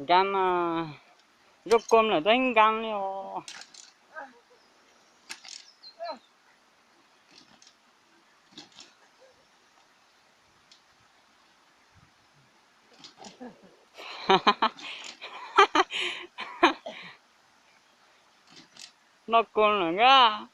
Nkam mas, zaub kua lawm tab nkees li os. Noj kua lawm nkaj.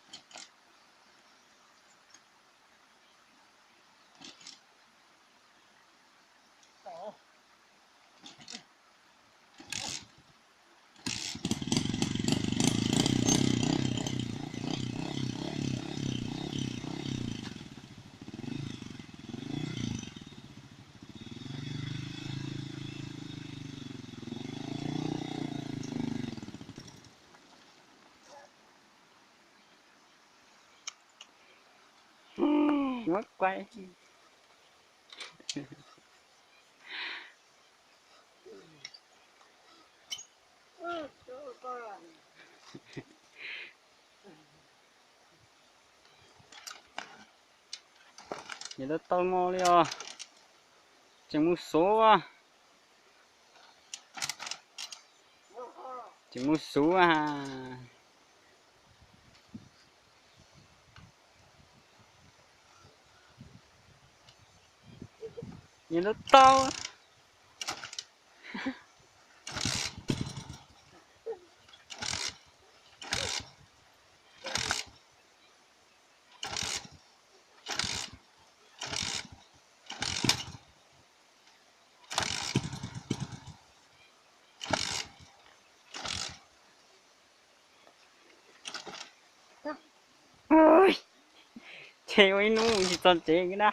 Muab kuaib. Ces lawv tau no li os. Tseem mus xuv, tseem mus xuv a. Nyias lub taub. Ces ua ib hnub tsis txog tsev na.